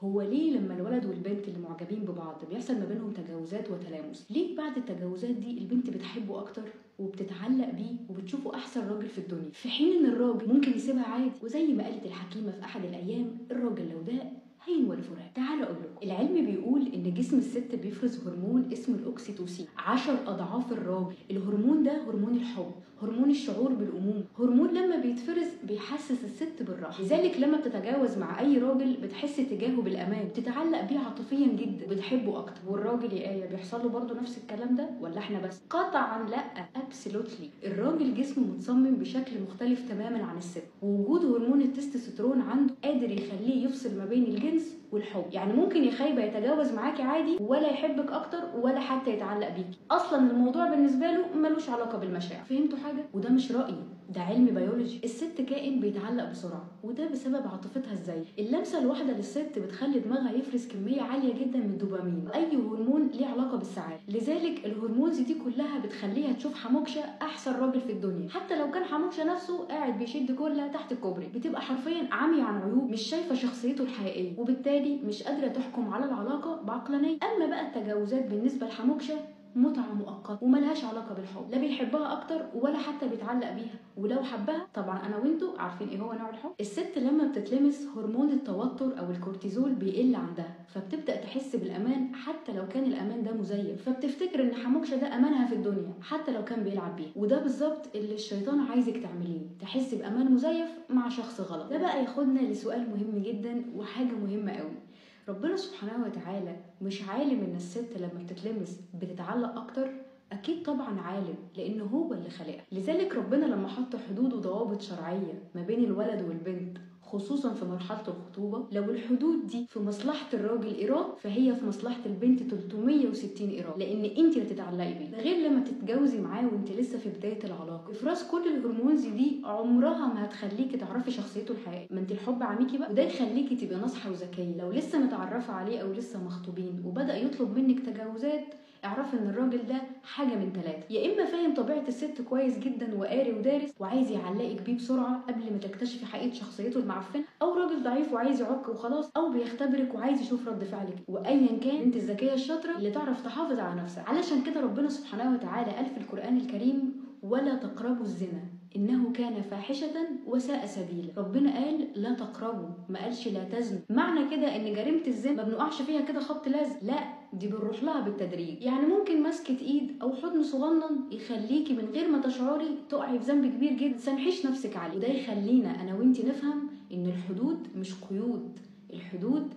هو ليه لما الولد والبنت اللي معجبين ببعض بيحصل ما بينهم تجاوزات وتلامس، ليه بعد التجاوزات دي البنت بتحبه اكتر وبتتعلق بيه وبتشوفه احسن راجل في الدنيا، في حين ان الراجل ممكن يسيبها عادي؟ وزي ما قالت الحكيمة في احد الايام، الراجل لو داق هين والفراق. تعالوا اقول لكم، العلم بيقول ان جسم الست بيفرز هرمون اسمه الاوكسيتوسين 10 اضعاف الراجل. الهرمون ده هرمون الحب، هرمون الشعور بالامومه، هرمون لما بيتفرز بيحسس الست بالراحة. لذلك لما بتتجاوز مع اي راجل بتحس تجاهه بالامان، بتتعلق بيه عاطفيا جدا، بتحبه اكتر. والراجل يا ايه بيحصل له برضه نفس الكلام ده ولا احنا بس؟ قطعا لا، absolutely. الراجل جسمه متصمم بشكل مختلف تماما عن الست، ووجود هرمون التستوستيرون عنده قادر يخليه يفصل ما بين الجنس والحب. يعني ممكن يا خايبة يتجاوز معاكي عادي ولا يحبك اكتر ولا حتى يتعلق بيكي، اصلا الموضوع بالنسبة له ملوش علاقة بالمشاعر. فهمتوا حاجة؟ وده مش رايي، ده علم بيولوجي. الست كائن بيتعلق بسرعة، وده بسبب عاطفتها الزايدة. اللمسة الواحدة للست بتخلي دماغها يفرز كمية عالية جدا من الدوبامين، اي هرمون ليه علاقة بالسعادة. لذلك ال hormones دي كلها بتخليها تشوف حموكشه احسن راجل في الدنيا، حتى لو كان حموكشه نفسه قاعد بيشد كلها تحت الكوبري. بتبقى حرفيا عمي عن عيوب، مش شايفه شخصيته الحقيقية، وبالتالي مش قادرة تحكم على العلاقة بعقلانيه. اما بقى التجاوزات بالنسبة لحموكشه متعة مؤقتة وملهاش علاقة بالحب، لا بيحبها أكتر ولا حتى بيتعلق بيها، ولو حبها طبعا أنا وإنتوا عارفين إيه هو نوع الحب. الست لما بتتلمس هرمون التوتر أو الكورتيزول بيقل عندها، فبتبدأ تحس بالأمان حتى لو كان الأمان ده مزيف، فبتفتكر إن حموكشة ده أمانها في الدنيا حتى لو كان بيلعب بيها. وده بالظبط اللي الشيطان عايزك تعمليه، تحس بأمان مزيف مع شخص غلط. ده بقى ياخدنا لسؤال مهم جدا وحاجة مهمة قوي. ربنا سبحانه وتعالى مش عالم ان الست لما بتتلمس بتتعلق اكتر؟ اكيد طبعا عالم، لان هو اللي خلقها. لذلك ربنا لما حط حدود وضوابط شرعية ما بين الولد والبنت، خصوصا في مرحلة الخطوبة، لو الحدود دي في مصلحة الراجل ايراد فهي في مصلحة البنت 360 ايراد، لان انت اللي تتعلقي بيه. ده غير لما تتجوزي معاه وانت لسه في بداية العلاقة. افراز كل ال hormones دي عمرها ما هتخليكي تعرفي شخصيته الحقيقية، ما انت الحب عميكي بقى، وده يخليكي تبقي ناصحه وذكيه. لو لسه متعرفه عليه او لسه مخطوبين وبدا يطلب منك تجاوزات، اعرفي ان الراجل ده حاجة من ثلاثة: يا اما فاهم طبيعة الست كويس جدا وقاري ودارس وعايز يعلقك بيه بسرعة قبل ما تكتشفي حقيقة شخصيته المعفنه، او راجل ضعيف وعايز يعك وخلاص، او بيختبرك وعايز يشوف رد فعلك. وايا كان، انت الذكية الشاطره اللي تعرف تحافظ على نفسها. علشان كده ربنا سبحانه وتعالى قال في القران الكريم: ولا تقربوا الزنا إنه كان فاحشة وساء سبيلا. ربنا قال لا تقربوا، ما قالش لا تزنوا. معنى كده إن جريمة الزنا ما بنقعش فيها كده خبط لزق، لا، دي بنروح لها بالتدريج. يعني ممكن مسكة ايد او حضن صغنن يخليكي من غير ما تشعري تقعي في ذنب كبير جدا، سامحيش نفسك عليه. وده يخلينا انا وانتي نفهم ان الحدود مش قيود، الحدود